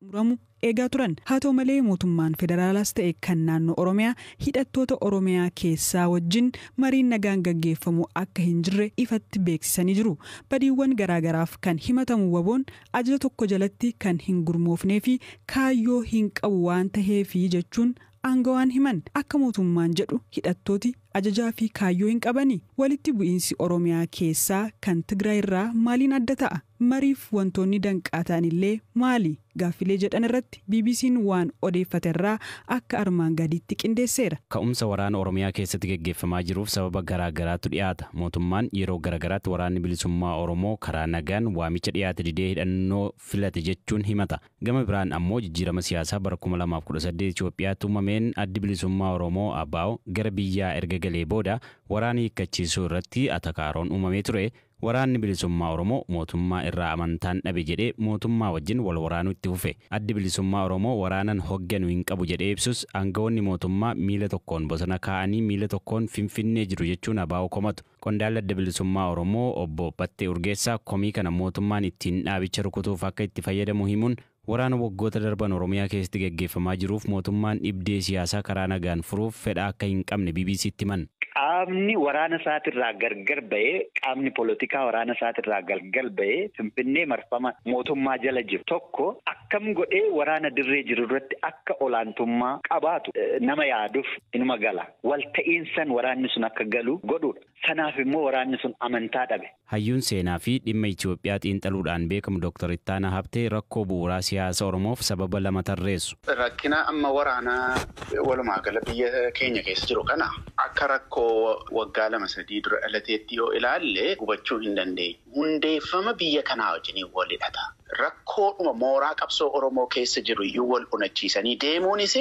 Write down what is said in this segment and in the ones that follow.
Xumuramu eegaa turan. Haa ta'u malee, mootummaan federaalaas ta'e kan naannoo Oromiyaa hidhattoota Oromiyaa keessaa wajjin mariin nagaan gaggeeffamu akka hin jirre ifatti beeksisanii jiru. Badiiwwan garaagaraaf kan himatamu WBOn ajaja tokko jalatti kan hin gurmoofnee fi kaayyoo hin qabu waan taheefi jechuun aangawaan himan. Akka mootummaan jedhu hidhattooti ajajaa fi kaayyoo hin qabani. Walitti bu'iinsi Oromiyaa keessaa kan Tigraay irraa maaliin adda ta'a? Mariif wantoonni danqaa ta'an illee maali? Gaaffilee jedhan irratti BBC'n waan odeeffate irraa akka armaan gadiitti qindeesseera. Ka'umsa waraana Oromiyaa keessatti gaggeeffamaa jiruuf sababa garaa garaatu dhiyaata. Mootummaan yeroo garaa garaatti Waraanni Bilisummaa Oromoo karaa nagaan waamicha dhiyaate didee hidhannoo filate jechuun himata. Gama biraan ammoo jijjiirama siyaasaa bara 2018 Itoophiyaatti uumameen Addi Bilisummaa Oromoo, ABO, gara biyyaa erga galee booda waraana hiikkachiisuu irratti atakaaroon uumamee ture. Waraanni Bilisummaa Oromoo mootummaa irraa amantaan dhabe jedhee mootummaa wajjin wal waraanuu itti fufe. Addi Bilisummaa Oromoo waraanan hogganu hin qabu jedhee ibsus, aangawoonni mootummaa miila tokkoon bosona kaa'anii miila tokkoon Finfinnee jiru jechuun ABO komatu. Qondaalli Adda Bilisummaa Oromoo Obbo Battee Urgeessaa komii kana mootummaan ittiin dhaabicha rukutuuf akka itti fayyadamu himuun, waraana waggoota darban Oromiyaa keessatti gaggeeffamaa jiruuf mootummaan dhibdee siyaasaa karaa nagaan furuuf fedha akka hin qabne BBCtti himan. Qaamni waraana isaatirraa gargar ba'ee, qaamni polotikaa waraana isaatirraa gargar ba'ee Finfinnee marfama mootummaa jala jiru tokko akkam godhee waraana dirree jiru irratti akka olaantummaa qabaatu nama yaaduuf inuma gala. Walta'iinsan waraanni sun akka galu godhuudha. Sanaaf immoo waraanni sun amantaa dhabe. Hayyuun seenaa fi dhimma Itoophiyaa xiinxaluudhaan beekamu Dr. Ittaanaa Habtee rakkoo bu'uuraa siyaasa Oromoof sababa lama tarreessu. Rakkina amma waraanaa walumaa gala biyya keenya keessa jiru kana akka rakkoo waggaa 2-3 dura dhalateetti yoo ilaalle hubachuu hin dandeenyu. Hundeeffama biyya kanaa wajjin wal hidhata. Rakkoodhuma mooraa qabsoo Oromoo keessa jiru iyyuu wal onachiisanii deemuunis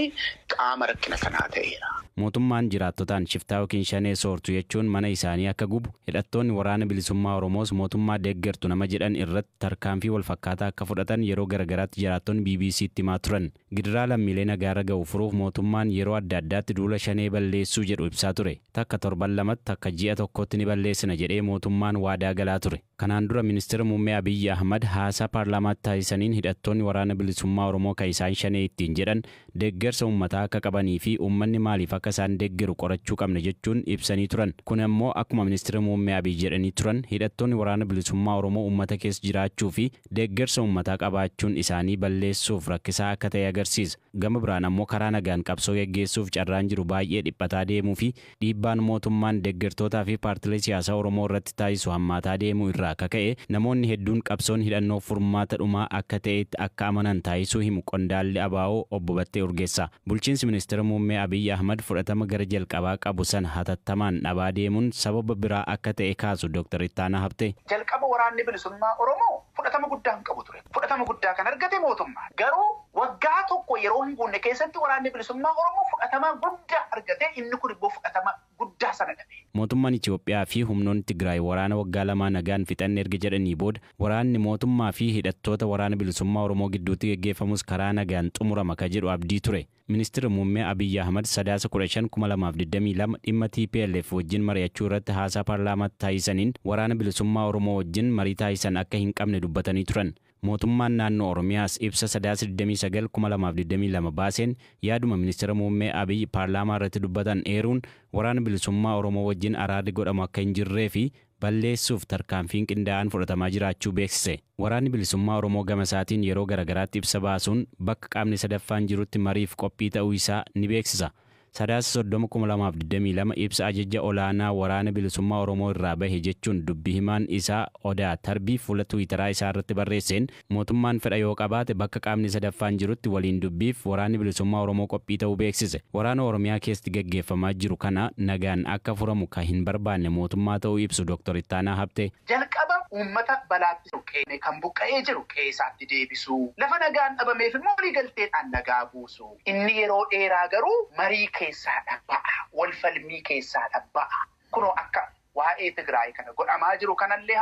qaama rakkina kanaa ta'eera. Mootummaan jiraattotaan shiftaa yookiin shanee soortu jechuun mana isaanii akka gubu, hidhattoonni Waraana Bilisummaa Oromoos mootummaa deeggartu nama jedhan irratti tarkaanfii wal fakkaataa akka fudhatan yeroo garagaraatti jiraattonni BBCtti himaa turan. Gidiraa lammiilee nagaarra ga'u furuuf mootummaan yeroo adda addaatti duula shanee balleessuu jedhu ibsaa ture. Takka torban lamatti, takka ji'a tokkotti ni balleessina jedhee mootummaan waadaa galaa ture. Kanaan dura Ministeera Muummee Abiyyi Ahmad haasaa paarlaamaatti taasisaniin hidhattoonni Waraana Bilisummaa Oromoo kan isaan shanee ittiin jedhan deeggarsa uummataa akka qabanii fi uummanni maaliif akka isaan deeggaru qorachuu qabna jechuun ibsanii turan. Kun ammoo akkuma Ministeera Muummee Abiy jedhanii turan, hidhattoonni Waraana Bilisummaa Oromoo uummata keessa jiraachuu fi deeggarsa uummataa qabaachuun isaanii balleessuuf rakkisaa akka ta'e agarsiisa. Gama biraan ammoo karaa nagaan qabsoo geggeessuuf carraan jiru baay'ee dhiphataa deemuu fi dhiibbaan mootummaan deeggartootaa fi paartilee siyaasaa Oromoo irratti taasisu hammaataa deemuu irraa akka ka'e namoonni hedduun qabsoon hidhannoo furmaata dhumaa akka ta'etti akka amanan taasisuu himu qondaalli ABO Obbo Battee Urgeessaa. Bulchiinsi Ministeera Muummee Abiyyi Ahmad fudhatama gara jalqabaa qabu sana hatattamaan dhabaa deemuun sababa biraa akka ta'e kaasu Dr. Ittaanaa Habtee. Jalqaba Waraanni Bilisummaa Oromoo fudhatama guddaa hin qabu ture. Fudhatama guddaa kan argate mootummaa. Garuu waggaa tokko yeroo hin guunne keessatti Waraanni Bilisummaa Oromoo fudhatama guddaa argate, inni kun immoo fudhatama guddaa sana dhabe. Mootummaan Itoophiyaa fi humnoonni Tigraay waraana waggaa 2 nagaan fixanne erga jedhanii booda, waraanni mootummaa fi hidhattoota Waraana Bilisummaa Oromoo gidduutti geggeeffamus karaa nagaan xumurama ka jedhu abdii ture. Ministeerri Muummee Abiyyi Ahmad Sadaasa 15 2022 dhimma TPLF wajjin mari'achuu irratti haasaa paarlaamaatti taasisaniin Waraana Bilisummaa Oromoo wajjin marii taasisan akka hin qabne dubbatanii turan. Mootummaan naannoo Oromiyaas ibsa Sadaasa 29 2022 baaseen yaaduma Ministeera Muummee Abiyyi paarlaamaa irratti dubbatan eeruun Waraana Bilisummaa Oromoo wajjin araarri godhamu akka hin jirree fi balleessuuf tarkaanfiin qindaa'aan fudhatamaa jiraachuu beeksise. Waraanni Bilisummaa Oromoo gama isaatiin yeroo garagaraatti ibsa baasuun bakka qaamni sadaffaan jirutti mariif qophii ta'uu isaa ni beeksisa. Sadaasa 30 2022 ibsa ajaja olaanaa Waraana Bilisummaa Oromoo irraa bahe jechuun dubbi himaan isaa Odaa Tarbii fuula Tiwiitaraa isaa irratti barreesseen, mootummaan fedha yoo qabaate bakka qaamni sadaffaan jirutti waliin dubbiif Waraanni Bilisummaa Oromoo qophii ta'uu beeksise. Waraana Oromiyaa keessatti gaggeeffamaa jiru kana nagaan akka furamu ka hin barbaanne mootummaa ta'uu ibsu Dr. Ittaanaa Habtee. Jalqaba uummata balaatti buqqee kan buqqa'ee jiru qe'ee isaatti deebisuu, lafa nagaan dhabameef immoo waliigalteedhaan nagaa buusuu. Inni yeroo dheeraa garuu marii keessaadha ba'a, wal falmii keessaadha ba'a. Kunoo akka waa'ee Tigraay kana godhamaa jiru kanallee.